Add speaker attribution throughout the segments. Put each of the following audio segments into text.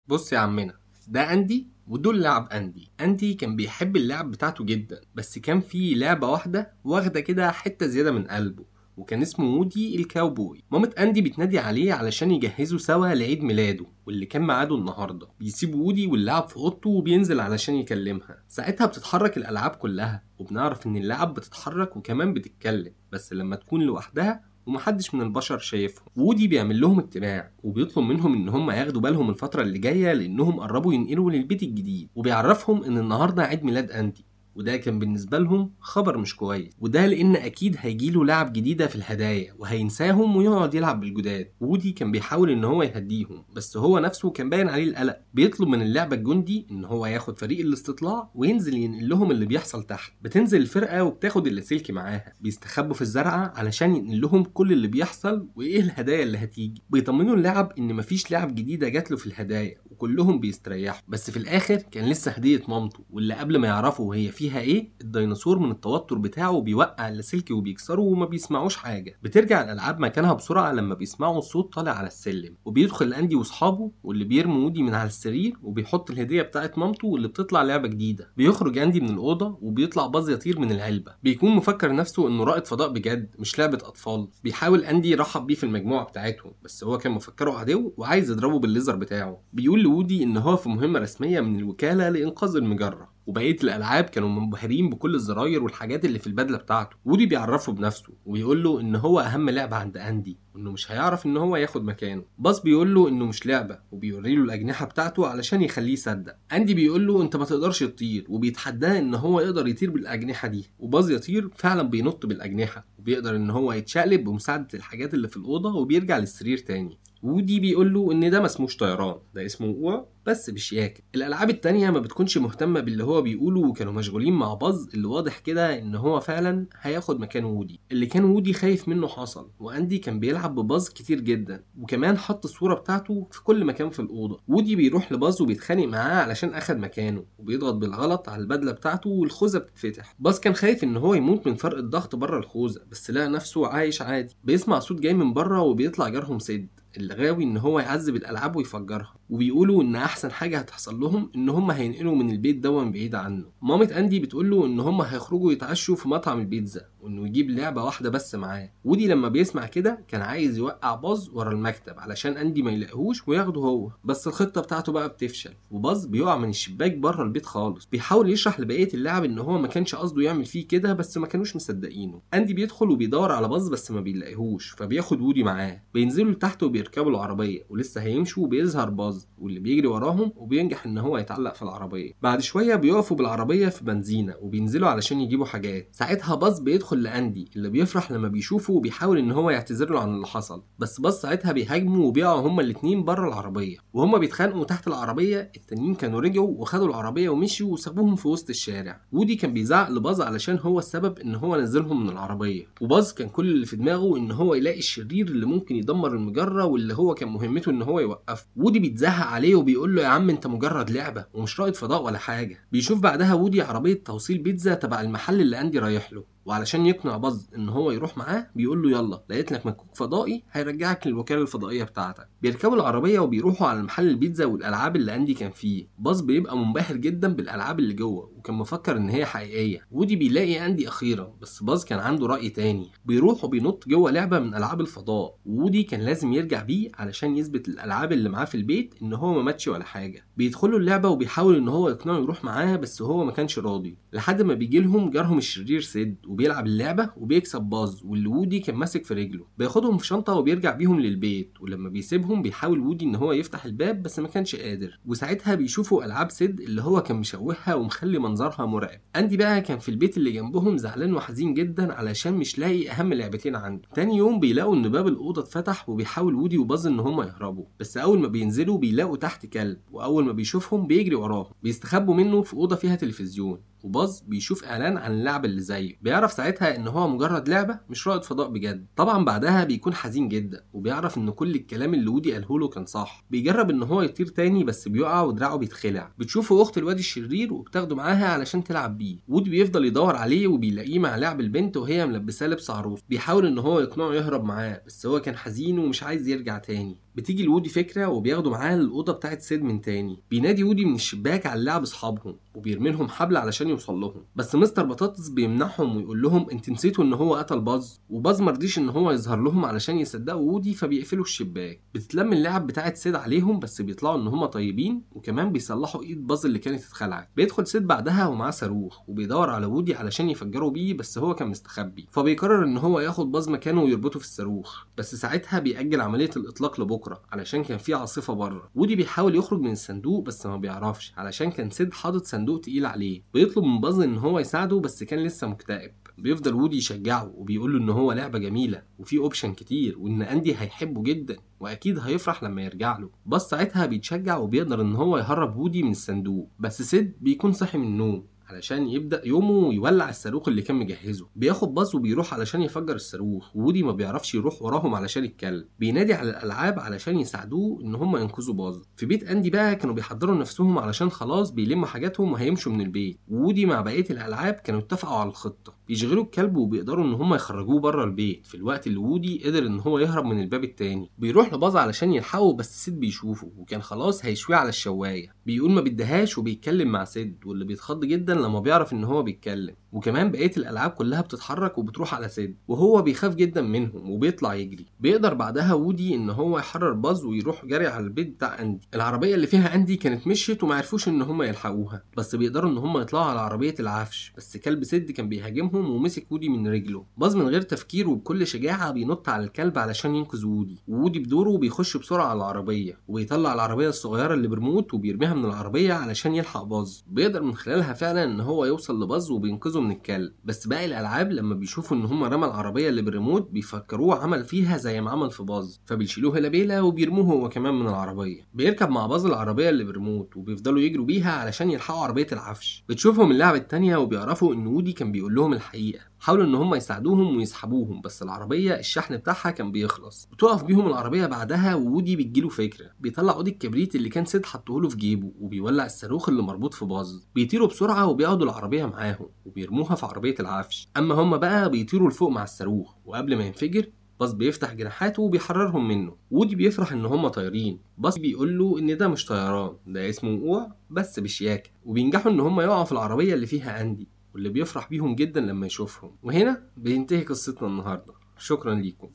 Speaker 1: بص يا عمنا، ده أندي ودول لعب أندي. أندي كان بيحب اللعب بتاعته جدا، بس كان في لعبة واحدة واخدة كده حتة زيادة من قلبه، وكان اسمه وودي الكاوبوي. مامة أندي بتنادي عليه علشان يجهزوا سوا لعيد ميلاده واللي كان ميعاده النهارده. بيسيب وودي واللعب في اوضته وبينزل علشان يكلمها. ساعتها بتتحرك الألعاب كلها، وبنعرف إن اللعب بتتحرك وكمان بتتكلم، بس لما تكون لوحدها ومحدش من البشر شايفهم. وودي بيعمل لهم اجتماع وبيطلب منهم ان هم ياخدوا بالهم الفترة اللي جاية لانهم قربوا ينقلوا للبيت الجديد، وبيعرفهم ان النهارده عيد ميلاد أندي، وده كان بالنسبة لهم خبر مش كويس، وده لأن أكيد هيجيله لعب جديدة في الهدايا وهينساهم ويقعد يلعب بالجداد. وودي كان بيحاول إن هو يهديهم، بس هو نفسه كان باين عليه القلق. بيطلب من اللعبة الجندي إن هو ياخد فريق الاستطلاع وينزل ينقل لهم اللي بيحصل تحت. بتنزل الفرقة وبتاخد اللاسلكي معاها، بيستخبوا في الزرعة علشان ينقل لهم كل اللي بيحصل وإيه الهدايا اللي هتيجي. بيطمنوا اللعب إن مفيش لعب جديدة جات له في الهدايا وكلهم بيستريحوا، بس في الآخر كان لسه هدية مامته، واللي قبل ما يعرفوا هي فيها ايه، الديناصور من التوتر بتاعه بيوقع اللاسلكي وبيكسره وما بيسمعوش حاجة. بترجع الالعاب مكانها بسرعة لما بيسمعوا الصوت طالع على السلم، وبيدخل اندي واصحابه واللي بيرموا وودي من على السرير وبيحط الهدية بتاعت مامته واللي بتطلع لعبه جديدة. بيخرج اندي من الاوضة وبيطلع باز يطير من العلبة. بيكون مفكر نفسه انه رائد فضاء بجد مش لعبه اطفال. بيحاول اندي يرحب بيه في المجموعة بتاعتهم، بس هو كان مفكرة عدو وعايز يضربه بالليزر بتاعه. بيقول لوودي ان هو في مهمة رسمية من الوكالة لانقاذ المجرة، وبقية الالعاب كانوا منبهرين بكل الزراير والحاجات اللي في البدلة بتاعته. وودي بيعرفه بنفسه وبيقول له ان هو اهم لعبه عند اندي وانه مش هيعرف ان هو ياخد مكانه. باز بيقول له انه مش لعبه وبيوري له الاجنحة بتاعته علشان يخليه يصدق. اندي بيقول له انت ما تقدرش تطير، وبيتحداه ان هو يقدر يطير بالاجنحه دي، وباز يطير فعلا، بينط بالاجنحه وبيقدر ان هو يتشقلب بمساعدة الحاجات اللي في الاوضة وبيرجع للسرير تاني. وودي بيقول له ان ده ما اسموش طيران، ده اسمه وقوع بس بشياكه. الالعاب التانية ما بتكونش مهتمة باللي هو بيقوله، وكانوا مشغولين مع باز اللي واضح كده ان هو فعلا هياخد مكان وودي. اللي كان وودي خايف منه حصل، واندي كان بيلعب بباز كتير جدا، وكمان حط الصورة بتاعته في كل مكان في الاوضة. وودي بيروح لباز وبيتخانق معاه علشان اخد مكانه، وبيضغط بالغلط على البدلة بتاعته والخوذه بتتفتح. باز كان خايف ان هو يموت من فرق الضغط بره الخوذه، بس لقى نفسه عايش عادي. بيسمع صوت جاي من بره وبيطلع جارهم سيد اللي غاوي ان هو يعذب الالعاب ويفجرها، وبيقولوا ان احسن حاجة هتحصل لهم ان هم هينقلوا من البيت دون بعيد عنه. مامة اندي بتقول له ان هم هيخرجوا يتعشوا في مطعم البيتزا وانه يجيب لعبه واحدة بس معاه. ودي لما بيسمع كده كان عايز يوقع باز ورا المكتب علشان اندي ما يلاقيهوش وياخده هو، بس الخطة بتاعته بقى بتفشل وباز بيقع من الشباك بره البيت خالص. بيحاول يشرح لبقية اللعب ان هو ما كانش قصده يعمل فيه كده، بس ما كانوش مصدقينه. اندي بيدخل وبيدور على باز بس ما بيلاقيهوش، فبياخد وودي معاه. بينزلوا لتحت وبيركبوا العربية ولسه هيمشوا وبيظهر باز واللي بيجري وراهم وبينجح ان هو يتعلق في العربية. بعد شوية بيقفوا بالعربية في بنزينة وبينزلوا علشان يجيبوا حاجات. ساعتها باز بيدخل لاندي اللي بيفرح لما بيشوفه وبيحاول ان هو يعتذر له عن اللي حصل، بس باز ساعتها بيهاجمه وبيقعوا هما الاثنين بره العربية. وهما بيتخانقوا تحت العربية التانيين كانوا رجعوا وخدوا العربية ومشيوا وسابوهم في وسط الشارع. وودي كان بيزعق لباز علشان هو السبب ان هو نزلهم من العربية، وباز كان كل اللي في دماغه ان هو يلاقي الشرير اللي ممكن يدمر المجرة واللي هو كان مهمته ان هو يوقفه. وودي بيتزهق عليه وبيقول له يا عم انت مجرد لعبه ومش رائد فضاء ولا حاجة. بيشوف بعدها وودي عربية توصيل بيتزا تبع المحل اللي اندي رايح له، وعلشان يقنع باز ان هو يروح معاه بيقول له يلا لقيت لك مكوك فضائي هيرجعك للوكاله الفضائية بتاعتك. بيركبوا العربية وبيروحوا على محل البيتزا والالعاب اللي اندي كان فيه. باز بيبقى منبهر جدا بالالعاب اللي جوه وكان مفكر ان هي حقيقية. وودي بيلاقي اندي اخيرا، بس باز كان عنده راي تاني. بيروح وبينط جوه لعبه من العاب الفضاء، وودي كان لازم يرجع بيه علشان يثبت الالعاب اللي معاه في البيت ان هو ما ماتش ولا حاجة. بيدخلوا اللعبة وبيحاول ان هو يقنعه يروح معاه، بس هو ما كانش راضي، لحد ما بيجي لهم جارهم الشرير سيد وبيلعب اللعبة وبيكسب باز واللي وودي كان ماسك في رجله. بياخدهم في شنطه وبيرجع بيهم للبيت، ولما بيسيبهم بيحاول وودي ان هو يفتح الباب بس ما كانش قادر، وساعتها بيشوفوا العاب سيد اللي هو كان مشوهها ومخلي منظرها مرعب. اندي بقى كان في البيت اللي جنبهم زعلان وحزين جدا علشان مش لاقي اهم لعبتين عنده. تاني يوم بيلاقوا ان باب الاوضة اتفتح وبيحاول وودي وباز ان هم يهربوا، بس اول ما بينزلوا بيلاقوا تحت كلب، واول ما بيشوفهم بيجري وراهم. بيستخبوا منه في اوضة فيها تلفزيون، وباز بيشوف اعلان عن اللعبة اللي زيه، بيعرف ساعتها ان هو مجرد لعبه مش رائد فضاء بجد. طبعا بعدها بيكون حزين جدا وبيعرف ان كل الكلام اللي وودي قاله له كان صح. بيجرب ان هو يطير تاني بس بيقع ودراعه بيتخلع. بتشوفه اخت الواد الشرير وبتاخده معاها علشان تلعب بيه. وودي بيفضل يدور عليه وبيلاقيه مع لعب البنت وهي ملبساه لبس عروس. بيحاول ان هو يقنعه يهرب معاه بس هو كان حزين ومش عايز يرجع تاني. بتيجي لوودي فكرة وبياخدوا معاه الاوضة بتاعت سيد من تاني. بينادي وودي من الشباك على اللعب اصحابهم وبيرمي لهم حبل علشان يوصل لهم، بس مستر بطاطس بيمنعهم ويقول لهم انت نسيتوا ان هو قتل باز، وباز مرضيش ان هو يظهر لهم علشان يصدقوا وودي، فبيقفلوا الشباك. بتتلم اللعب بتاعت سيد عليهم بس بيطلعوا ان هم طيبين، وكمان بيصلحوا ايد باز اللي كانت اتخلعت. بيدخل سيد بعدها ومعاه صاروخ وبيدور على وودي علشان يفجروا بيه، بس هو كان مستخبي، فبيقرر ان هو ياخد باز مكانه ويربطه في الصاروخ، بس ساعتها بيأجل عملية الاطلاق لبكرة علشان كان في عاصفة بره. وودي بيحاول يخرج من الصندوق بس ما بيعرفش علشان كان سيد حاطط صندوق تقيل عليه. بيطلب من باز ان هو يساعده بس كان لسه مكتئب. بيفضل وودي يشجعه وبيقول له ان هو لعبه جميلة وفي option كتير وان اندي هيحبه جدا واكيد هيفرح لما يرجع له. باز ساعتها بيتشجع وبيقدر ان هو يهرب وودي من الصندوق، بس سيد بيكون صاحي من النوم علشان يبدأ يومه ويولع الصاروخ اللي كان مجهزة. بياخد باز وبيروح علشان يفجر الصاروخ، وودي ما بيعرفش يروح وراهم علشان الكلب. بينادي على الالعاب علشان يساعدوه ان هم ينقذوا باز. في بيت اندي بقى كانوا بيحضروا نفسهم علشان خلاص بيلموا حاجاتهم وهيمشوا من البيت، وودي مع بقية الالعاب كانوا اتفقوا على الخطة. بيشغلوا الكلب وبيقدروا ان هم يخرجوه بره البيت في الوقت اللي وودي قدر ان هو يهرب من الباب التاني. بيروح لباز علشان يلحقه بس سيد بيشوفه وكان خلاص هيشويه على الشوايه. بيقول ما بدهاش وبيتكلم مع سيد واللي بيتخض جدا لما بيعرف ان هو بيتكلم، وكمان بقية الالعاب كلها بتتحرك وبتروح على سيد وهو بيخاف جدا منهم وبيطلع يجري. بيقدر بعدها وودي ان هو يحرر باز ويروح جري على البيت بتاع اندي. العربية اللي فيها اندي كانت مشيت وما عرفوش ان هم يلحقوها، بس بيقدروا ان هم يطلعوا على عربية العفش، بس كلب سيد كان بيهاجمهم ومسك وودي من رجله. باز من غير تفكير وبكل شجاعة بينط على الكلب علشان ينقذ وودي، وودي بدوره بيخش بسرعة على العربية وبيطلع العربية الصغيرة اللي برموت وبيرميها من العربية علشان يلحق باز. بيقدر من خلالها فعلا ان هو يوصل لباز وبينقذه من الكلب، بس باقي الالعاب لما بيشوفوا ان هم رمى العربية اللي بالريموت بيفكروه عمل فيها زي ما عمل في باز، فبيشيلوه هلا وبيرموه هو كمان من العربية. بيركب مع باز العربية اللي بالريموت وبيفضلوا يجروا بيها علشان يلحقوا عربية العفش. بتشوفهم اللعبة التانية وبيعرفوا ان وودي كان بيقول لهم الحقيقة. حاولوا ان هم يساعدوهم ويسحبوهم بس العربية الشحن بتاعها كان بيخلص. بتقف بيهم العربية بعدها وودي بتجيله فكرة، بيطلع عود الكبريت اللي كان سيد حطه له في جيبه وبيولع الصاروخ اللي مربوط في باز. بيطيروا بسرعة وبياخدوا العربية معاهم وبيرموها في عربية العفش، اما هم بقى بيطيروا لفوق مع الصاروخ، وقبل ما ينفجر باز بيفتح جناحاته وبيحررهم منه. وودي بيفرح ان هم طايرين، باز بيقول له ان ده مش طيران، ده اسمه وقوع بس بشياكه، وبينجحوا ان هم يقعوا في العربية اللي فيها اندي واللي بيفرح بيهم جدا لما يشوفهم. وهنا بينتهي قصتنا النهارده، شكرا ليكم.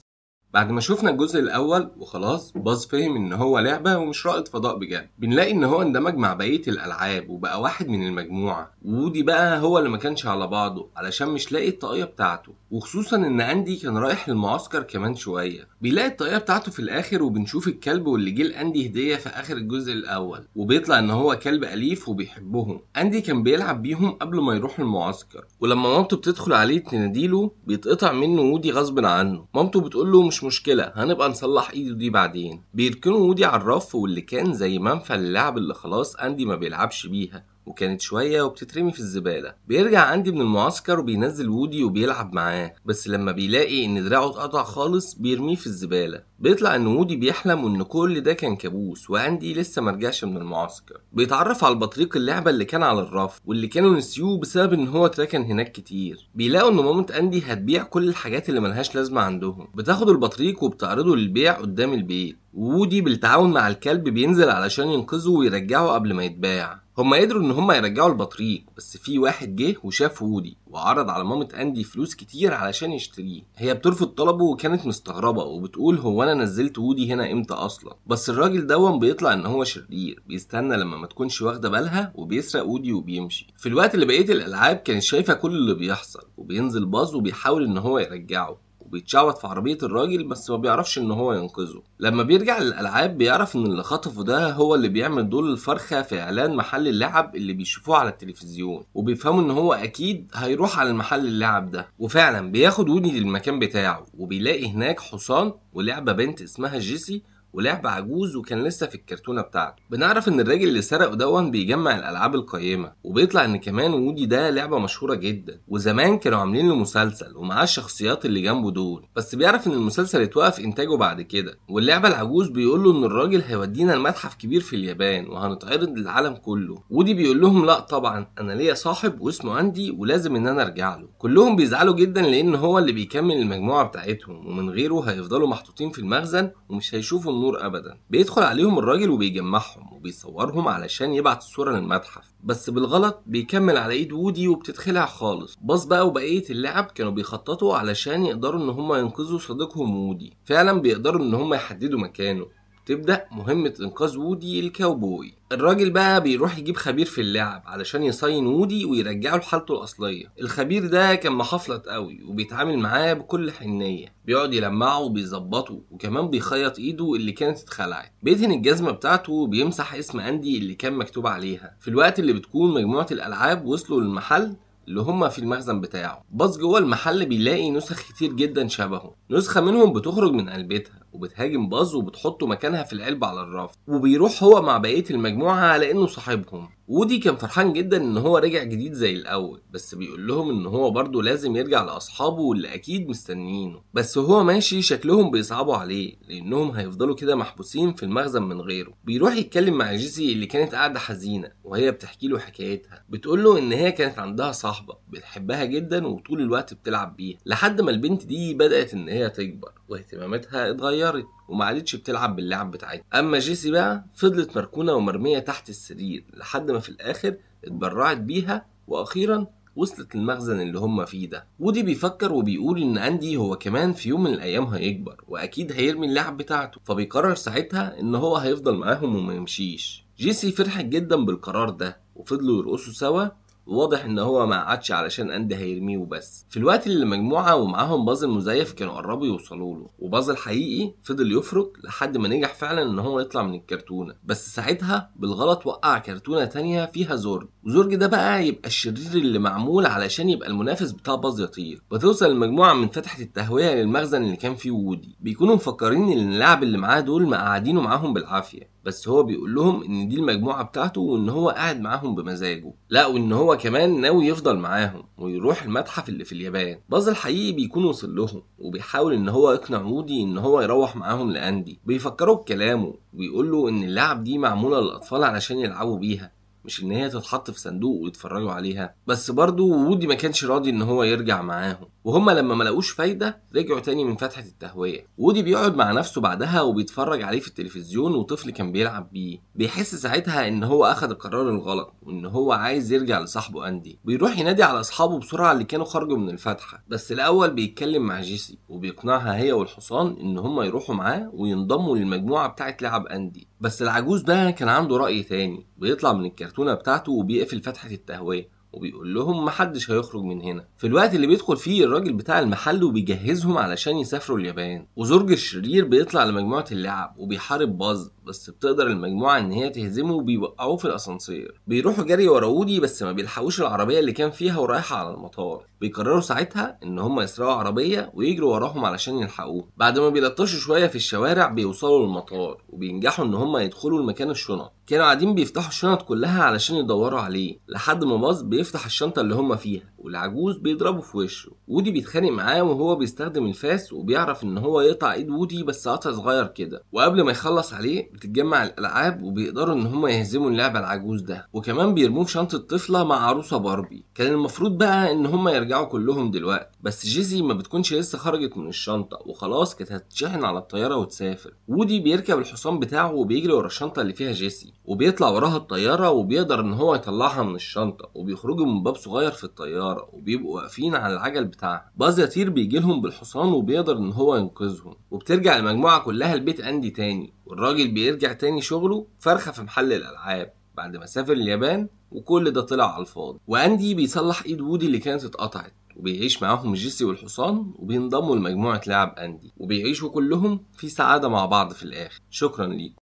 Speaker 1: بعد ما شفنا الجزء الاول وخلاص باز فهم ان هو لعبه ومش رائد فضاء بجد، بنلاقي ان هو اندمج مع بقية الالعاب وبقى واحد من المجموعة. وودي بقى هو اللي ما كانش على بعضه علشان مش لاقي الطاقية بتاعته، وخصوصا ان اندي كان رايح للمعسكر كمان شوية. بيلاقي الطاقية بتاعته في الاخر، وبنشوف الكلب واللي جه لاندي هديه في اخر الجزء الاول، وبيطلع ان هو كلب اليف وبيحبهم. اندي كان بيلعب بيهم قبل ما يروح المعسكر، ولما مامته بتدخل عليه تناديله بيتقطع منه وودي غصب عنه. مامته بتقول له مش مشكلة، هنبقى نصلح ايده دي بعدين. بيركنوا وودي على الرف واللي كان زي منفى اللعب اللي خلاص اندي ما بيلعبش بيها وكانت شوية وبتترمي في الزبالة. بيرجع اندي من المعسكر وبينزل وودي وبيلعب معاه، بس لما بيلاقي ان دراعه اتقطع خالص بيرميه في الزبالة. بيطلع ان وودي بيحلم وان كل ده كان كابوس واندي لسه مرجعش من المعسكر. بيتعرف على البطريق اللعبة اللي كان على الرف واللي كانوا نسيوه بسبب ان هو اتركن هناك كتير. بيلاقوا ان مامة اندي هتبيع كل الحاجات اللي ملهاش لازمة عندهم. بتاخد البطريق وبتعرضه للبيع قدام البيت، وودي بالتعاون مع الكلب بينزل علشان ينقذه ويرجعه قبل ما يتباع. هما قدروا ان هما يرجعوا البطريق، بس في واحد جه وشاف وودي وعرض على مامة اندي فلوس كتير علشان يشتريه. هي بترفض طلبه وكانت مستغربة وبتقول هو انا نزلت وودي هنا امتى اصلا؟ بس الراجل دون بيطلع ان هو شرير، بيستنى لما ما تكونش واخده بالها وبيسرق وودي وبيمشي. في الوقت اللي بقية الالعاب كانت شايفة كل اللي بيحصل، وبينزل باز وبيحاول ان هو يرجعه وبيتشعبط في عربية الراجل بس ما بيعرفش ان هو ينقذه. لما بيرجع للألعاب بيعرف ان اللي خطفه ده هو اللي بيعمل دور الفرخة في اعلان محل اللعب اللي بيشوفوه على التلفزيون، وبيفهموا ان هو اكيد هيروح على المحل اللعب ده. وفعلا بياخد وودي للمكان بتاعه وبيلاقي هناك حصان ولعبة بنت اسمها جيسي ولعبة عجوز وكان لسه في الكرتونة بتاعته. بنعرف ان الراجل اللي سرقه دون بيجمع الالعاب القيمة، وبيطلع ان كمان وودي ده لعبة مشهورة جدا وزمان كانوا عاملين له مسلسل ومعاه الشخصيات اللي جنبه دول، بس بيعرف ان المسلسل اتوقف انتاجه بعد كده. واللعبة العجوز بيقول له ان الراجل هيودينا المتحف كبير في اليابان وهنتعرض للعالم كله. وودي بيقول لهم لا طبعا انا ليا صاحب واسمه اندي ولازم ان انا ارجع له. كلهم بيزعلوا جدا لان هو اللي بيكمل المجموعة بتاعتهم ومن غيره هيفضلوا محطوطين في المخزن ومش هيشوفوا النور ابدا. بيدخل عليهم الراجل وبيجمعهم وبيصورهم علشان يبعت الصورة للمتحف، بس بالغلط بيكمل على ايد وودي وبتتخلع خالص. باز بقى وبقية اللعب كانوا بيخططوا علشان يقدروا ان هم ينقذوا صديقهم وودي. فعلا بيقدروا ان هم يحددوا مكانه. تبدأ مهمة إنقاذ وودي الكاوبوي. الراجل بقى بيروح يجيب خبير في اللعب علشان يصين وودي ويرجعه لحالته الأصلية. الخبير ده كان محفلط قوي وبيتعامل معاه بكل حنية، بيقعد يلمعه وبيظبطه، وكمان بيخيط ايده اللي كانت اتخلعت، بيدهن الجزمة بتاعته وبيمسح اسم أندي اللي كان مكتوب عليها. في الوقت اللي بتكون مجموعة الألعاب وصلوا للمحل اللي هما في المخزن بتاعه، باز جوه المحل بيلاقي نسخ كتير جدا شبهه. نسخة منهم بتخرج من علبتها وبتهاجم باز وبتحطه مكانها في العلبة على الرف، وبيروح هو مع بقية المجموعة على انه صاحبهم. وودي كان فرحان جدا ان هو رجع جديد زي الاول، بس بيقول لهم ان هو برضه لازم يرجع لاصحابه واللي اكيد مستنيينه. بس هو ماشي شكلهم بيصعبوا عليه لانهم هيفضلوا كده محبوسين في المخزن من غيره. بيروح يتكلم مع جيسي اللي كانت قاعدة حزينة وهي بتحكي له حكايتها. بتقول له ان هي كانت عندها صاحبة بتحبها جدا وطول الوقت بتلعب بيها، لحد ما البنت دي بدأت ان هي تكبر واهتماماتها اتغيرت وما عادتش بتلعب باللعب بتاعتها. اما جيسي بقى فضلت مركونة ومرميه تحت السرير لحد ما في الاخر اتبرعت بيها واخيرا وصلت للمخزن اللي هم فيه ده. ودي بيفكر وبيقول ان اندي هو كمان في يوم من الايام هيكبر واكيد هيرمي اللعب بتاعته، فبيقرر ساعتها ان هو هيفضل معاهم وما يمشيش. جيسي فرحت جدا بالقرار ده وفضلوا يرقصوا سوا، وواضح ان هو ما قعدش علشان اندي هيرميه وبس. في الوقت اللي المجموعة ومعاهم باز المزيف كانوا قربوا يوصلوا له، وباز الحقيقي فضل يفرك لحد ما نجح فعلا ان هو يطلع من الكرتونه، بس ساعتها بالغلط وقع كرتونة تانية فيها زورج، وزورج ده بقى يبقى الشرير اللي معمول علشان يبقى المنافس بتاع باز يطير. بتوصل المجموعة من فتحه التهويه للمخزن اللي كان فيه وودي. بيكونوا مفكرين ان اللاعب اللي معاه دول مقعدينه معاهم بالعافية، بس هو بيقول لهم ان دي المجموعة بتاعته وان هو قاعد معاهم بمزاجه، لا وان هو كمان ناوي يفضل معاهم ويروح المتحف اللي في اليابان. باز الحقيقي بيكون وصل لهم وبيحاول ان هو يقنع وودي ان هو يروح معاهم لاندي. بيفكروا بكلامه وبيقول له ان اللعب دي معمولة للاطفال علشان يلعبوا بيها، مش ان هي تتحط في صندوق ويتفرجوا عليها. بس برضو وودي ما كانش راضي ان هو يرجع معاهم، وهما لما ما لقوش فايده رجعوا تاني من فتحه التهويه. وودي بيقعد مع نفسه بعدها وبيتفرج عليه في التلفزيون وطفل كان بيلعب بيه. بيحس ساعتها ان هو اخد القرار الغلط وان هو عايز يرجع لصاحبه اندي. بيروح ينادي على اصحابه بسرعة اللي كانوا خرجوا من الفتحة، بس الاول بيتكلم مع جيسي وبيقنعها هي والحصان ان هما يروحوا معاه وينضموا للمجموعة بتاعه لعب اندي. بس العجوز بقى كان عنده راي تاني، بيطلع من الكرتونه بتاعته وبيقفل فتحه التهويه وبيقول لهم محدش هيخرج من هنا. في الوقت اللي بيدخل فيه الراجل بتاع المحل وبيجهزهم علشان يسافروا اليابان، وزورج الشرير بيطلع لمجموعة اللعب وبيحارب باز، بس بتقدر المجموعة ان هي تهزمه وبيوقعوه في الاسانسير. بيروحوا جري ورا وودي بس ما بيلحقوش العربية اللي كان فيها ورايحة على المطار. بيقرروا ساعتها ان هم يسرقوا عربية ويجروا وراهم علشان يلحقوه. بعد ما بيلطشوا شوية في الشوارع بيوصلوا للمطار وبينجحوا ان هم يدخلوا لمكان الشنط. كانوا قاعدين بيفتحوا الشنط كلها علشان يدوروا عليه، لحد ما باز بيفتح الشنطة اللي هم فيها والعجوز بيضربه في وشه. وودي بيتخانق معاه وهو بيستخدم الفاس وبيعرف ان هو يقطع ايد وودي بس قطع صغير كده، وقبل ما يخلص عليه بتتجمع الالعاب وبيقدروا ان هم يهزموا اللعبة العجوز ده، وكمان بيرموه في شنطه طفله مع عروسه باربي. كان المفروض بقى ان هم يرجعوا كلهم دلوقتي، بس جيسي ما بتكونش لسه خرجت من الشنطة وخلاص كانت هتتشحن على الطيارة وتسافر. وودي بيركب الحصان بتاعه وبيجري ورا الشنطة اللي فيها جيسي، وبيطلع وراها الطيارة وبيقدر ان هو يطلعها من الشنطة، وبيخرجوا من باب صغير في الطيارة وبيبقوا واقفين على العجل بتاعها. باز يطير بيجي لهم بالحصان وبيقدر ان هو ينقذهم، وبترجع المجموعة كلها لبيت اندي تاني، والراجل بيرجع تاني شغله فرخة في محل الالعاب بعد ما سافر اليابان، وكل ده طلع على الفاضي. واندي بيصلح ايد وودي اللي كانت اتقطعت، وبيعيش معاهم جيسي والحصان وبينضموا لمجموعة لعب اندي، وبيعيشوا كلهم في سعادة مع بعض في الاخر. شكرا ليكم.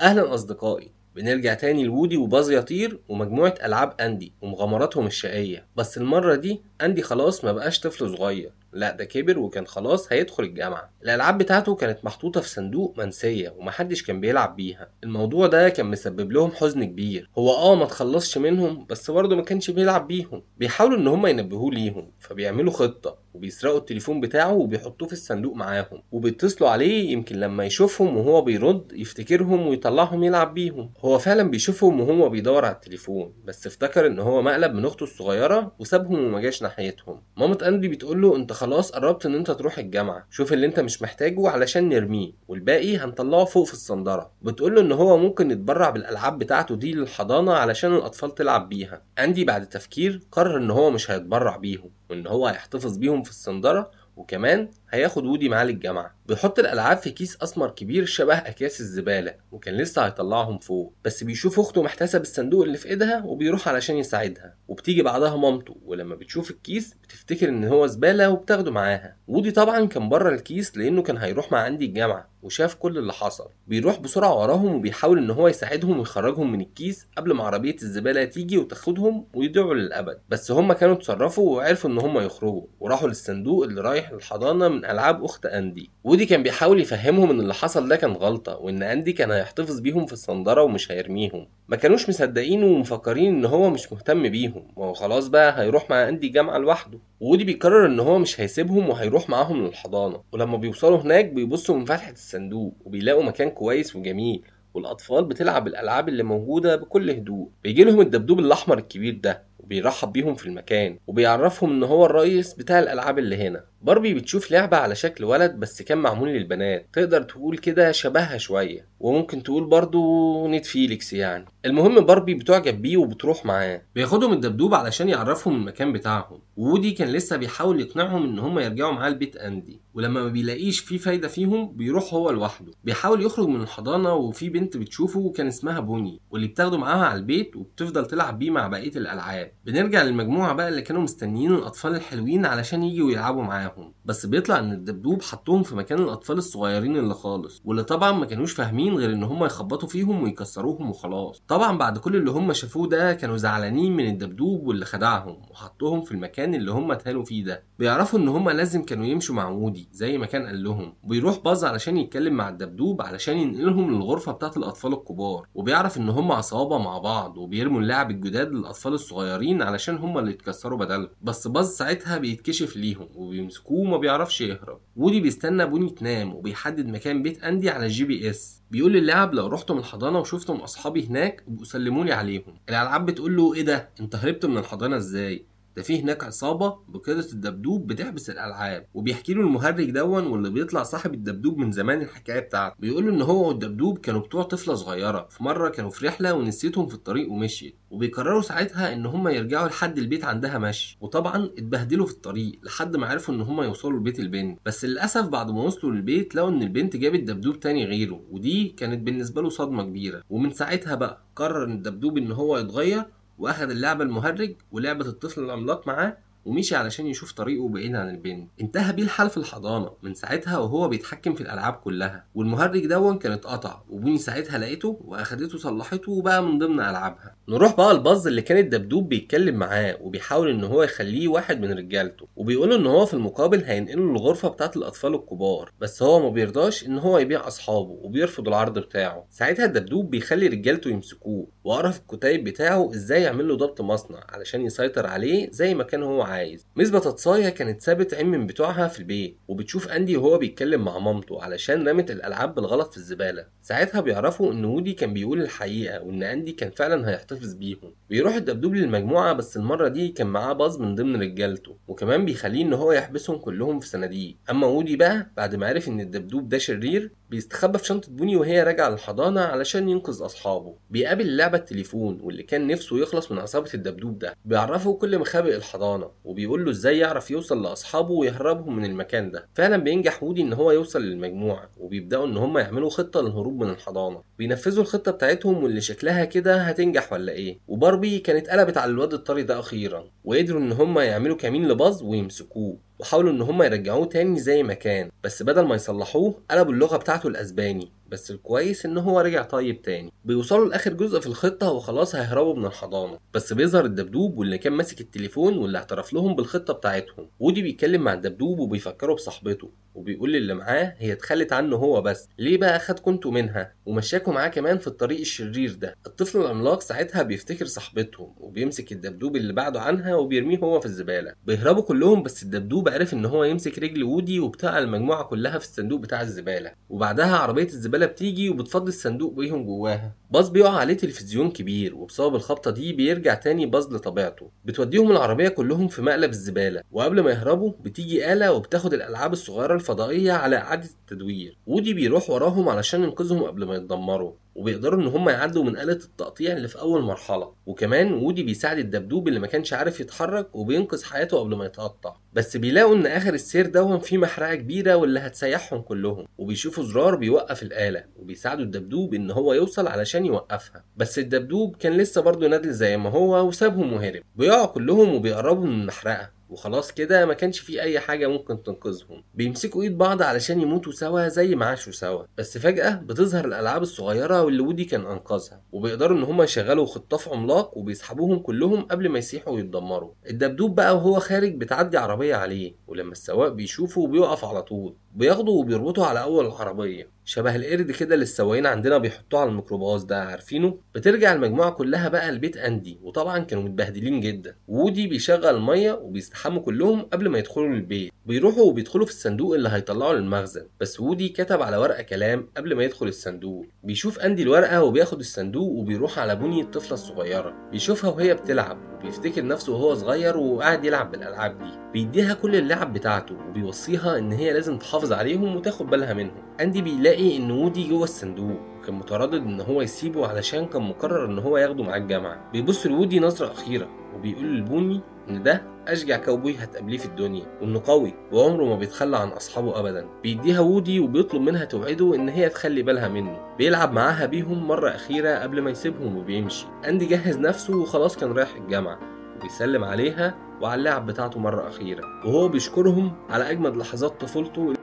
Speaker 1: اهلا اصدقائي، بنرجع تاني لوودي وباز يطير ومجموعة ألعاب أندي ومغامراتهم الشقية، بس المرة دي أندي خلاص ما بقاش طفل صغير، لا ده كبر وكان خلاص هيدخل الجامعة. الألعاب بتاعته كانت محطوطة في صندوق منسية ومحدش كان بيلعب بيها. الموضوع ده كان مسبب لهم حزن كبير. هو ما تخلصش منهم بس برضه ما كانش بيلعب بيهم. بيحاولوا ان هم ينبهوه ليهم، فبيعملوا خطة وبيسرقوا التليفون بتاعه وبيحطوه في الصندوق معاهم، وبيتصلوا عليه يمكن لما يشوفهم وهو بيرد يفتكرهم ويطلعهم يلعب بيهم. هو فعلا بيشوفهم وهو بيدور على التليفون، بس افتكر ان هو مقلب من اخته الصغيرة وسابهم وما جاش ناحيتهم. مامة اندي بتقول له انت خلاص قربت ان انت تروح الجامعة، شوف اللي انت مش محتاجه علشان نرميه والباقي هنطلعه فوق في الصندره. بتقول له ان هو ممكن يتبرع بالالعاب بتاعته دي للحضانه علشان الاطفال تلعب بيها. اندي بعد تفكير قرر ان هو مش هيتبرع بيهم وان هو هيحتفظ بيهم في الصندره، وكمان هياخد وودي معاه للجامعة. بيحط الالعاب في كيس اسمر كبير شبه اكياس الزبالة، وكان لسه هيطلعهم فوق، بس بيشوف اخته محتاسه بالصندوق اللي في ايدها وبيروح علشان يساعدها. وبتيجي بعدها مامته، ولما بتشوف الكيس بتفتكر ان هو زبالة وبتاخده معاها. وودي طبعا كان بره الكيس لانه كان هيروح مع اندي الجامعة وشاف كل اللي حصل. بيروح بسرعة وراهم وبيحاول ان هو يساعدهم ويخرجهم من الكيس قبل ما عربية الزبالة تيجي وتاخدهم ويضيعوا للابد، بس هم كانوا اتصرفوا وعرفوا ان هم يخرجوا وراحوا للصندوق اللي رايح للحضانه من العاب اخت اندي. وودي كان بيحاول يفهمهم ان اللي حصل ده كان غلطه وان اندي كان هيحتفظ بيهم في الصندره ومش هيرميهم. ما كانوش مصدقينه ومفكرين ان هو مش مهتم بيهم وهو خلاص بقى هيروح مع اندي جامعه لوحده. وودي بيقرر ان هو مش هيسيبهم وهيروح معاهم للحضانه. ولما بيوصلوا هناك بيبصوا من فتحه الصندوق وبيلاقوا مكان كويس وجميل، والاطفال بتلعب الالعاب اللي موجودة بكل هدوء. بيجي لهم الدبدوب الاحمر الكبير ده وبيرحب بيهم في المكان وبيعرفهم ان هو الرئيس بتاع الالعاب اللي هنا. باربي بتشوف لعبه على شكل ولد بس كان معمول للبنات، تقدر تقول كده شبهها شوية، وممكن تقول برضو نتفليكس يعني. المهم باربي بتعجب بيه وبتروح معاه. بياخدهم الدبدوب علشان يعرفهم المكان بتاعهم، وودي كان لسه بيحاول يقنعهم ان هم يرجعوا معاه البيت اندي، ولما ما بيلاقيش فيه فايده فيهم بيروح هو لوحده. بيحاول يخرج من الحضانة وفي بنت بتشوفه وكان اسمها بوني، واللي بتاخده معاها على البيت وبتفضل تلعب بيه مع بقية الالعاب. بنرجع للمجموعة بقى اللي كانوا مستنيين الاطفال الحلوين علشان يجوا يلعبوا معاهم، بس بيطلع ان الدبدوب حطهم في مكان الاطفال الصغيرين اللي خالص، واللي طبعا ما كانوش فاهمين غير ان هم يخبطوا فيهم ويكسروهم وخلاص. طبعا بعد كل اللي هم شافوه ده كانوا زعلانين من الدبدوب واللي خدعهم وحطهم في المكان اللي هم اتهانوا فيه ده. بيعرفوا ان هم لازم كانوا يمشوا مع وودي زي ما كان قال لهم. بيروح باز علشان يتكلم مع الدبدوب علشان ينقلهم للغرفة بتاعه الاطفال الكبار، وبيعرف ان هم عصابة مع بعض وبيرموا اللعب الجداد للاطفال الصغيرين علشان هم اللي يتكسروا بدلهم. بس باز ساعتها بيتكشف ليهم وبيمسكوه وما بيعرفش يهرب. وودي بيستنى بوني تنام وبيحدد مكان بيت اندي على ال GPS. بيقول للاعب لو رحتم الحضانة وشفتم اصحابي هناك ابقوا سلمولي عليهم. الالعاب بتقول له ايه ده، انت هربت من الحضانة ازاي؟ ده في هناك عصابة بقيادة الدبدوب بتحبس الالعاب. وبيحكي له المهرج دون واللي بيطلع صاحب الدبدوب من زمان الحكاية بتاعته. بيقول له ان هو والدبدوب كانوا بتوع طفله صغيرة، في مرة كانوا في رحله ونسيتهم في الطريق ومشيت، وبيقرروا ساعتها ان هم يرجعوا لحد البيت عندها مشي. وطبعا اتبهدلوا في الطريق لحد ما عرفوا ان هم يوصلوا لبيت البنت، بس للاسف بعد ما وصلوا للبيت لقوا ان البنت جابت دبدوب تاني غيره، ودي كانت بالنسبة له صدمة كبيرة. ومن ساعتها بقى قرر الدبدوب ان هو يتغير، واخد اللعبة المهرج ولعبه الطفل العملاق معاه ومشي علشان يشوف طريقه بعيد عن البنت. انتهى بيه الحال في الحضانة من ساعتها وهو بيتحكم في الالعاب كلها، والمهرج دون كان اتقطع وبوني ساعتها لقيته واخدته صلحته وبقى من ضمن العابها. نروح بقى الباز اللي كان الدبدوب بيتكلم معاه وبيحاول ان هو يخليه واحد من رجالته، وبيقوله ان هو في المقابل هينقله للغرفة بتاعه الاطفال الكبار، بس هو ما بيرضاش ان هو يبيع اصحابه وبيرفض العرض بتاعه. ساعتها الدبدوب بيخلي رجالته يمسكوه وقرا في الكتيب بتاعه ازاي يعمل له ضبط مصنع علشان يسيطر عليه زي ما كان هو عايز. ميس بطاطسايه كانت سابت عين من بتوعها في البيت، وبتشوف اندي وهو بيتكلم مع مامته علشان رمت الالعاب بالغلط في الزبالة. ساعتها بيعرفوا ان وودي كان بيقول الحقيقة وان اندي كان فعلا هيحتفظ بيهم. بيروح الدبدوب للمجموعة، بس المرة دي كان معاه باز من ضمن رجالته، وكمان بيخليه ان هو يحبسهم كلهم في صناديق. اما وودي بقى بعد ما عرف ان الدبدوب ده شرير بيستخبى في شنطه بوني وهي راجعه للحضانه علشان ينقذ اصحابه. بيقابل اللعبة التليفون واللي كان نفسه يخلص من عصابة الدبدوب ده، بيعرفه كل مخابئ الحضانة وبيقول له ازاي يعرف يوصل لاصحابه ويهربهم من المكان ده. فعلا بينجح وودي ان هو يوصل للمجموعة، وبيبداوا ان هم يعملوا خطه للهروب من الحضانة. بينفذوا الخطة بتاعتهم واللي شكلها كده هتنجح ولا ايه. وباربي كانت قلبت على الواد الطري ده اخيرا، وقدروا ان هم يعملوا كمين لباز ويمسكوه، وحاولوا ان هم يرجعوه تاني زي ما كان، بس بدل ما يصلحوه قلبوا اللغة بتاعته الاسباني، بس الكويس ان هو رجع طيب تاني. بيوصلوا لاخر جزء في الخطة وخلاص هيهربوا من الحضانة، بس بيظهر الدبدوب واللي كان ماسك التليفون واللي اعترف لهم بالخطة بتاعتهم. وودي بيتكلم مع الدبدوب وبيفكروا بصاحبته، وبيقول للي معاه هي اتخلت عنه هو بس، ليه بقى خدكوا انتوا منها ومشاكوا معاه كمان في الطريق الشرير ده؟ الطفل العملاق ساعتها بيفتكر صاحبتهم وبيمسك الدبدوب اللي بعده عنها وبيرميه هو في الزبالة. بيهربوا كلهم بس الدبدوب عرف ان هو يمسك رجل وودي وبتاع المجموعة كلها في الصندوق بتاع الزبالة. وبعدها عربية الزبالة بتيجي وبتفضي الصندوق بيهم جواها. باز بيقع عليه تلفزيون كبير، وبسبب الخبطه دي بيرجع تاني باز لطبيعته. بتوديهم العربية كلهم في مقلب الزبالة، وقبل ما يهربوا بتيجي آلة وبتاخد الالعاب الصغيرة الفضائية على اعاده التدوير. وودي بيروح وراهم علشان ينقذهم قبل ما يتدمروا، وبيقدروا ان هم يعدوا من آلة التقطيع اللي في اول مرحلة. وكمان وودي بيساعد الدبدوب اللي ما كانش عارف يتحرك وبينقذ حياته قبل ما يتقطع. بس بيلاقوا ان اخر السير دوهم فيه محرقة كبيرة واللي هتسيحهم كلهم، وبيشوفوا زرار بيوقف الآلة وبيساعدوا الدبدوب ان هو يوصل علشان يوقفها. بس الدبدوب كان لسه برضه نادل زي ما هو وسابهم وهرب. بيقعوا كلهم وبيقربوا من المحرقة، وخلاص كده ما كانش فيه اي حاجة ممكن تنقذهم. بيمسكوا ايد بعض علشان يموتوا سوا زي ما عاشوا سوا. بس فجأة بتظهر الالعاب الصغيرة واللي وودي كان انقذها، وبيقدروا ان هما يشغلوا خطاف عملاق وبيسحبوهم كلهم قبل ما يسيحوا ويتدمروا. الدبدوب بقى وهو خارج بتعدي عربية عليه، ولما السواق بيشوفه بيقف على طول، بياخده وبيربطه على اول العربية شبه القرد كده اللي السواقين عندنا بيحطوه على الميكروباص ده، عارفينه. بترجع المجموعة كلها بقى لبيت اندي، وطبعا كانوا متبهدلين جدا. وودي بيشغل المية وبيستحموا كلهم قبل ما يدخلوا البيت. بيروحوا وبيدخلوا في الصندوق اللي هيطلعه للمخزن، بس وودي كتب على ورقة كلام قبل ما يدخل الصندوق. بيشوف اندي الورقة وبياخد الصندوق وبيروح على بوني الطفلة الصغيرة. بيشوفها وهي بتلعب وبيفتكر نفسه وهو صغير وقاعد يلعب بالالعاب دي. بيديها كل اللعب بتاعته وبيوصيها ان هي لازم تحافظ عليهم وتاخد بالها منهم. اندي بيلاقي ان وودي جوه الصندوق، وكان متردد ان هو يسيبه علشان كان مقرر ان هو ياخده معاه الجامعة. بيبص لوودي نظره اخيرة وبيقول لبوني ان ده اشجع كاوبوي هتقابليه في الدنيا، وانه قوي وعمره ما بيتخلى عن اصحابه ابدا. بيديها وودي وبيطلب منها توعده ان هي تخلي بالها منه. بيلعب معاها بيهم مرة اخيرة قبل ما يسيبهم وبيمشي. اندي جهز نفسه وخلاص كان رايح الجامعة، وبيسلم عليها وعلى اللعب بتاعته مرة اخيرة، وهو بيشكرهم على اجمد لحظات طفولته.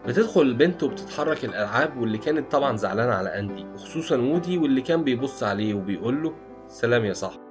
Speaker 1: بتدخل البنت وبتتحرك الالعاب، واللي كانت طبعا زعلانة على اندي وخصوصا وودي واللي كان بيبص عليه وبيقول له سلام يا صاحبي.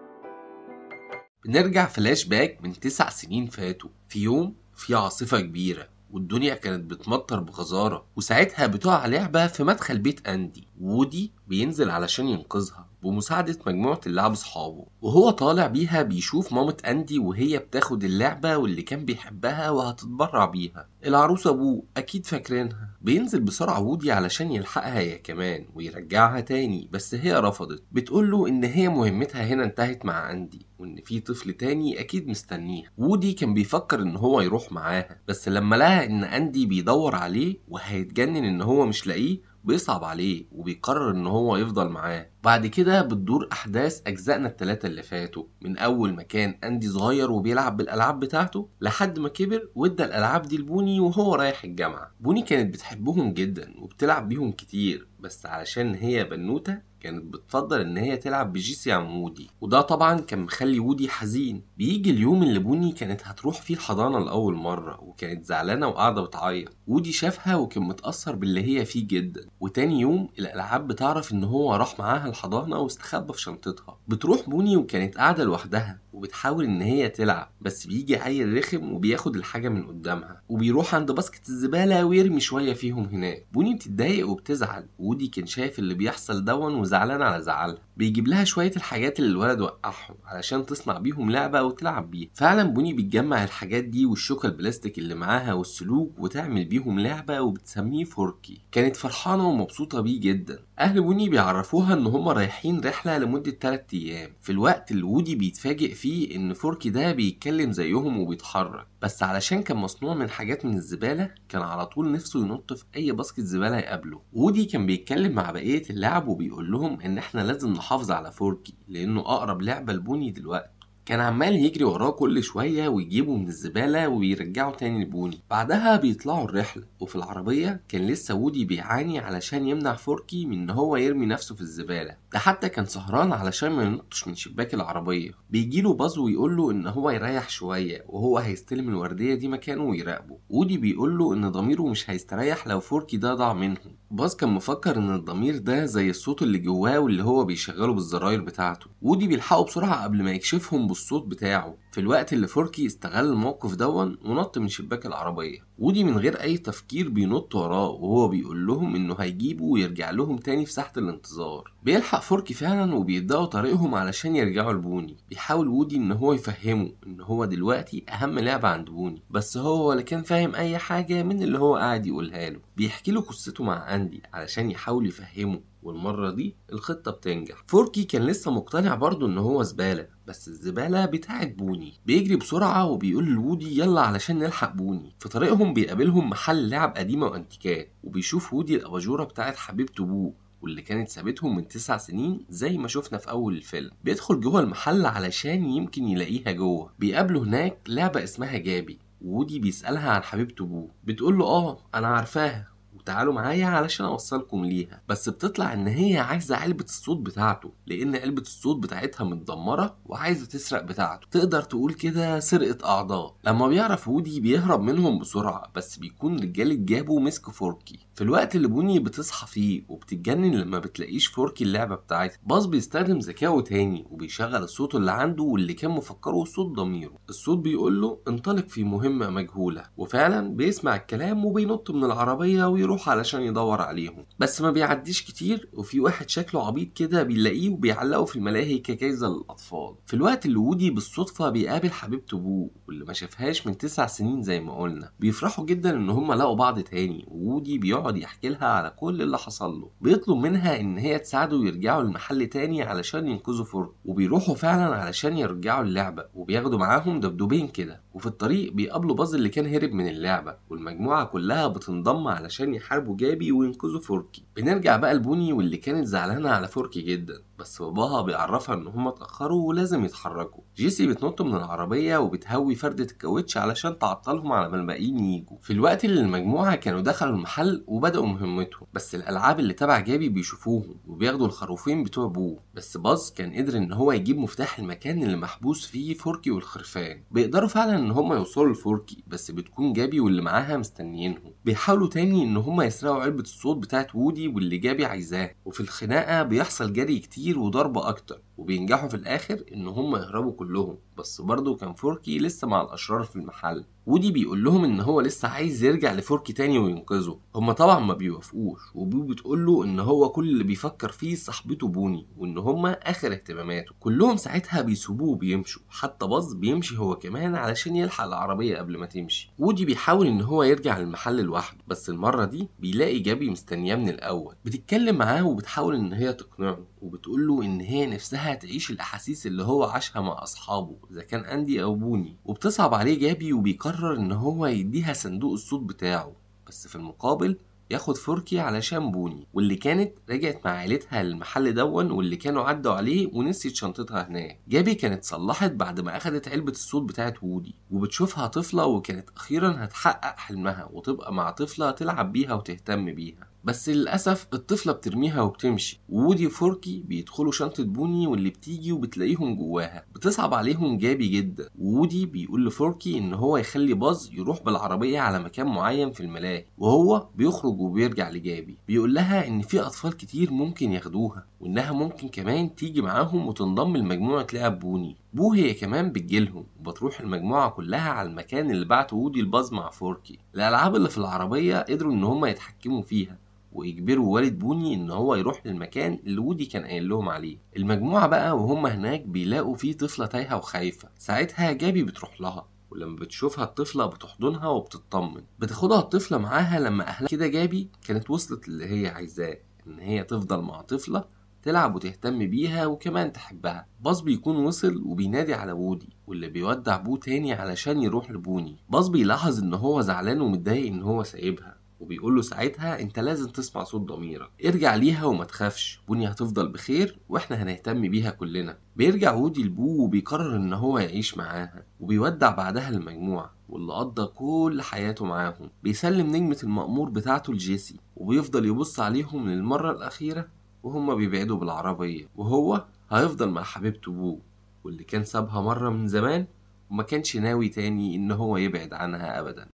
Speaker 1: بنرجع فلاش باك من 9 سنين فاتوا، في يوم في عاصفة كبيرة والدنيا كانت بتمطر بغزاره، وساعتها بتقع لعبه في مدخل بيت اندي. وودي بينزل علشان ينقذها بمساعدة مجموعة اللعب اصحابه، وهو طالع بيها بيشوف مامة اندي وهي بتاخد اللعبة واللي كان بيحبها وهتتبرع بيها. العروسة ابوه اكيد فاكرينها. بينزل بسرعة وودي علشان يلحقها هي كمان ويرجعها تاني، بس هي رفضت. بتقوله ان هي مهمتها هنا انتهت مع اندي، وان في طفل تاني اكيد مستنيها. وودي كان بيفكر ان هو يروح معاها، بس لما لقى ان اندي بيدور عليه وهيتجنن ان هو مش لاقيه بيصعب عليه وبيقرر ان هو يفضل معاه. بعد كده بتدور احداث اجزائنا ال3 اللي فاتوا، من اول ما كان اندي صغير وبيلعب بالالعاب بتاعته لحد ما كبر وادى الالعاب دي لبوني وهو رايح الجامعة. بوني كانت بتحبهم جدا وبتلعب بيهم كتير، بس علشان هي بنوته كانت بتفضل ان هي تلعب بجيسي عن وودي، وده طبعا كان مخلي وودي حزين. بيجي اليوم اللي بوني كانت هتروح فيه الحضانة لاول مرة، وكانت زعلانة وقاعدة بتعيط. وودي شافها وكان متاثر باللي هي فيه جدا. وتاني يوم الالعاب بتعرف ان هو راح معاها الحضانة واستخبى في شنطتها. بتروح بوني وكانت قاعدة لوحدها وبتحاول ان هي تلعب، بس بيجي عيل رخم وبياخد الحاجة من قدامها وبيروح عند basket الزبالة ويرمي شوية فيهم هناك. بوني بتتضايق وبتزعل، وودي كان شايف اللي بيحصل دون وزعلان على زعلها. بيجيب لها شوية الحاجات اللي الولد وقعهم علشان تصنع بيهم لعبه وتلعب بيها. فعلا بوني بتجمع الحاجات دي والشوكه البلاستيك اللي معاها والسلوك وتعمل بيهم لعبه وبتسميه فوركي. كانت فرحانة ومبسوطة بيه جدا. اهل بوني بيعرفوها ان هم رايحين رحله لمدة 3 ايام، في الوقت اللي وودي بيتفاجئ فيه ان فوركي ده بيتكلم زيهم وبيتحرك، بس علشان كان مصنوع من حاجات من الزبالة كان على طول نفسه ينط في اي basket زبالة يقابله. وودي كان بيتكلم مع بقية اللعب وبيقول لهم ان احنا لازم نحافظ على فوركي لانه اقرب لعبه لبوني دلوقتي. كان عمال يجري وراه كل شوية ويجيبه من الزبالة ويرجعه تاني لبوني. بعدها بيطلعوا الرحلة، وفي العربية كان لسه وودي بيعاني علشان يمنع فوركي من ان هو يرمي نفسه في الزبالة، ده حتى كان سهران علشان ما ينطش من شباك العربية. بيجيله باز ويقوله ان هو يريح شوية وهو هيستلم الوردية دي مكانه ويراقبه. وودي بيقوله ان ضميره مش هيستريح لو فوركي ده ضاع منهم. باز كان مفكر ان الضمير ده زي الصوت اللي جواه واللي هو بيشغله بالزراير بتاعته. وودي بيلحقه بسرعة قبل ما يكشفهم بصوته الصوت بتاعه، في الوقت اللي فوركي استغل الموقف دون ونط من شباك العربية. وودي من غير اي تفكير بينط وراه وهو بيقول لهم انه هيجيبه ويرجع لهم تاني في ساحة الانتظار. بيلحق فوركي فعلا وبيبدأوا طريقهم علشان يرجعوا لبوني. بيحاول وودي ان هو يفهمه ان هو دلوقتي اهم لعبة عند بوني، بس هو ولا كان فاهم اي حاجة من اللي هو قاعد يقولها له. بيحكي له قصته مع اندي علشان يحاول يفهمه، والمرة دي الخطة بتنجح. فوركي كان لسه مقتنع برضه ان هو زبالة، بس الزبالة بتاعت بوني. بيجري بسرعة وبيقول لوودي يلا علشان نلحق بوني. في طريقهم بيقابلهم محل لعب قديمة وانتيكات، وبيشوف وودي الاباجورة بتاعت حبيبته بو واللي كانت سابتهم من 9 سنين زي ما شفنا في اول الفيلم. بيدخل جوه المحل علشان يمكن يلاقيها جوه. بيقابله هناك لعبة اسمها جابي، وودي بيسألها عن حبيبته بو، بتقول له اه انا عارفاها وتعالوا معايا علشان اوصلكم ليها. بس بتطلع ان هي عايزه علبة الصوت بتاعته، لان علبة الصوت بتاعتها متدمره وعايزه تسرق بتاعته، تقدر تقول كده سرقه اعضاء. لما بيعرف وودي بيهرب منهم بسرعة، بس بيكون رجاله جابو مسكوا فوركي. في الوقت اللي بوني بتصحى فيه وبتتجنن لما بتلاقيش فوركي اللعبة بتاعتها، باز بيستخدم ذكائه تاني وبيشغل الصوت اللي عنده واللي كان مفكرة صوت ضميره. الصوت بيقول له انطلق في مهمة مجهولة، وفعلا بيسمع الكلام وبينط من العربية ويروح علشان يدور عليهم. بس ما بيعديش كتير وفي واحد شكله عبيط كده بيلاقيه وبيعلقه في الملاهي كجايزه للاطفال. في الوقت اللي وودي بالصدفة بيقابل حبيبته بو واللي ما شافهاش من 9 سنين زي ما قلنا. بيفرحوا جدا ان هم لقوا بعض تاني، وودي بيقعد يحكي لها على كل اللي حصل له. بيطلب منها ان هي تساعده ويرجعوا المحل تاني علشان ينقذوا فوركي، وبيروحوا فعلا علشان يرجعوا اللعبة وبياخدوا معاهم دبدوبين كده. وفي الطريق بيقابلوا باز اللي كان هرب من اللعبة، والمجموعة كلها بتنضم علشان يحاربوا جابي وينقذوا فوركي. بنرجع بقى لبوني واللي كانت زعلانة على فوركي جدا، بس باباها بيعرفها ان هما اتاخروا ولازم يتحركوا. جيسي بتنط من العربية وبتهوي فرده الكاوتش علشان تعطلهم على ما الباقيين ييجوا. في الوقت اللي المجموعة كانوا دخلوا المحل وبداوا مهمتهم، بس الالعاب اللي تبع جابي بيشوفوهم وبياخدوا الخروفين بتوع بو. بس باز كان قدر ان هو يجيب مفتاح المكان اللي محبوس فيه فوركي والخرفان. بيقدروا فعلا ان هما يوصلوا لفوركي، بس بتكون جابي واللي معاها مستنيينهم. بيحاولوا تاني ان هما يسرقوا علبة الصوت بتاعت وودي واللي جابي عايزاه، وفي الخناقة بيحصل جري كتير وضرب اكتر، وبينجحوا في الاخر ان هم يهربوا كلهم. بس برضه كان فوركي لسه مع الاشرار في المحل. وودي بيقول لهم ان هو لسه عايز يرجع لفوركي تاني وينقذه. هما طبعا ما بيوافقوش، وبو بتقول له ان هو كل اللي بيفكر فيه صاحبته بوني وان هما اخر اهتماماته. كلهم ساعتها بيسيبوه وبيمشوا، حتى باز بيمشي هو كمان علشان يلحق العربية قبل ما تمشي. وودي بيحاول ان هو يرجع للمحل لوحده، بس المرة دي بيلاقي جابي مستنياه من الاول. بتتكلم معاه وبتحاول ان هي تقنعه، وبتقول له ان هي نفسها تعيش الاحاسيس اللي هو عاشها مع اصحابه اذا كان اندي او بوني. وبتصعب عليه جابي وبيقرر ان هو يديها صندوق الصوت بتاعه، بس في المقابل ياخد فوركي علشان بوني واللي كانت رجعت مع عيلتها للمحل دون واللي كانوا عدوا عليه ونسيت شنطتها هناك. جابي كانت صلحت بعد ما اخدت علبة الصوت بتاعت وودي، وبتشوفها طفلة وكانت اخيرا هتحقق حلمها وتبقى مع طفلة تلعب بيها وتهتم بيها. بس للأسف الطفلة بترميها وبتمشي، وودي وفوركي بيدخلوا شنطة بوني واللي بتيجي وبتلاقيهم جواها. بتصعب عليهم جابي جدا، وودي بيقول لفوركي ان هو يخلي باز يروح بالعربية على مكان معين في الملاهي، وهو بيخرج وبيرجع لجابي. بيقول لها ان في اطفال كتير ممكن ياخدوها، وانها ممكن كمان تيجي معاهم وتنضم لمجموعة لعب بوني. بو هي كمان بتجيلهم، وبتروح المجموعة كلها على المكان اللي بعته وودي الباز مع فوركي. الالعاب اللي في العربية قدروا ان هم يتحكموا فيها ويجبروا والد بوني ان هو يروح للمكان اللي وودي كان قايل لهم عليه. المجموعة بقى وهم هناك بيلاقوا فيه طفلة تايهة وخايفة. ساعتها جابي بتروح لها، ولما بتشوفها الطفلة بتحضنها وبتطمن. بتاخدها الطفلة معاها لما اهلها كده. جابي كانت وصلت اللي هي عايزاه، ان هي تفضل مع طفلة تلعب وتهتم بيها وكمان تحبها. باز بيكون وصل وبينادي على وودي واللي بيودع بو تاني علشان يروح لبوني. باز بيلاحظ ان هو زعلان ومتضايق ان هو سايبها، وبيقول له ساعتها انت لازم تسمع صوت ضميرك، ارجع ليها وما تخافش، بوني هتفضل بخير واحنا هنهتم بيها كلنا. بيرجع وودي لبو وبيقرر ان هو يعيش معاها، وبيودع بعدها المجموعة واللي قضى كل حياته معاهم. بيسلم نجمة المأمور بتاعته لجيسي، وبيفضل يبص عليهم للمرة الأخيرة وهما بيبعدوا بالعربية، وهو هيفضل مع حبيبته بو واللي كان سابها مرة من زمان وما كانش ناوي تاني ان هو يبعد عنها ابدا.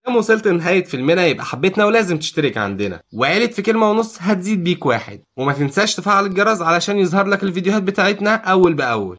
Speaker 1: لما وصلت لنهاية فيلمنا يبقى حبيتنا ولازم تشترك عندنا، وعيلة في كلمة ونص هتزيد بيك واحد، وما تنساش تفعل الجرس علشان يظهر لك الفيديوهات بتاعتنا أول بأول.